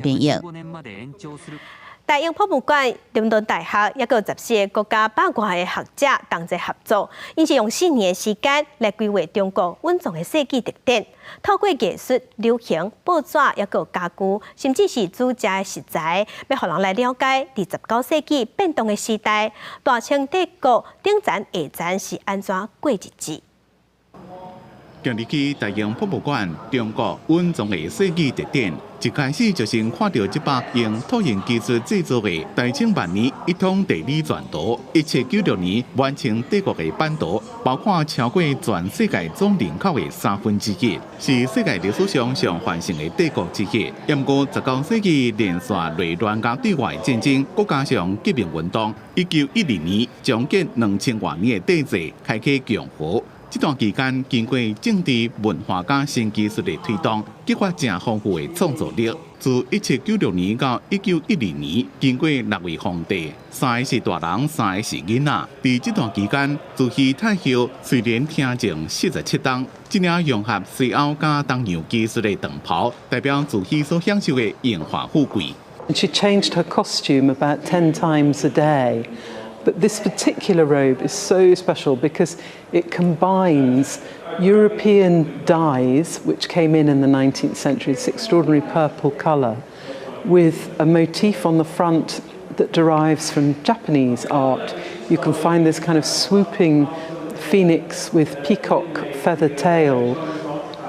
編譯。大英博物館、倫敦大學抑閣14個國家百外个學者同齊合作，𪜶是用4年的時間來規劃中國蘊藏的世紀特展，透過藝術、流行、報紙，抑閣家具，甚至是煮食的食材，欲予人來了解佇19世紀變動的時代，大清帝國頂層下層是按怎過日子。今日去大英博物館中國蘊藏的世紀特展，一開始就先看著這幅用拓印技術製作的大清萬年一統地理全圖，1796年滿清帝國的版圖，包括超過全世界總人口的三分之一，是世界歷史上上繁盛的帝國之一。毋過19世紀連續內亂佮對外戰爭，閣加上革命運動，1912年終結2000外年的帝制，開啟共和。這段期間，經過政治、文化佮新技術的推動，激發誠豐富的創造力。自1796年到1912年，經過六位皇帝，三個是大人，三個是囡仔。佇這段期間，慈禧太后垂簾聽政47冬，這領融合西歐佮東洋技術的長袍，代表慈禧所享受的榮華富貴。 She changed her costume about 10 times a day. But this particular robe is so special because it combines European dyes, which came in the 19th century, this extraordinary purple colour, with a motif on the front that derives from Japanese art. You can find this kind of swooping phoenix with peacock feather tail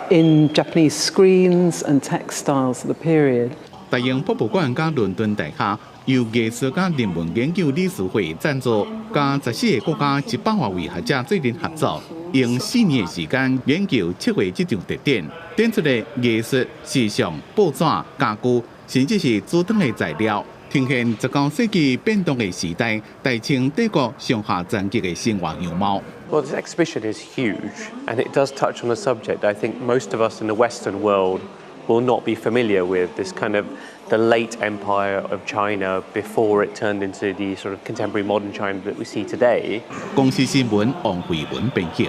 in Japanese screens and textiles of the period. 大英博物館佮倫敦大學由藝術佮人文研究理事會贊助，佮14個國家100外位學者做陣合作，用4年的時間研究策劃這場特展，展出的藝術、時尚、報紙、家具，甚至是煮湯的材料，呈現19世紀變動的時代，大清帝國上下層級的生活樣貌。 Well, this exhibition is huge, and it does touch on a subject I think most of us in the Western world will not be familiar with, this kind of the late empire of China before it turned into the sort of contemporary modern China that we see today. 公視新聞王慧文編譯。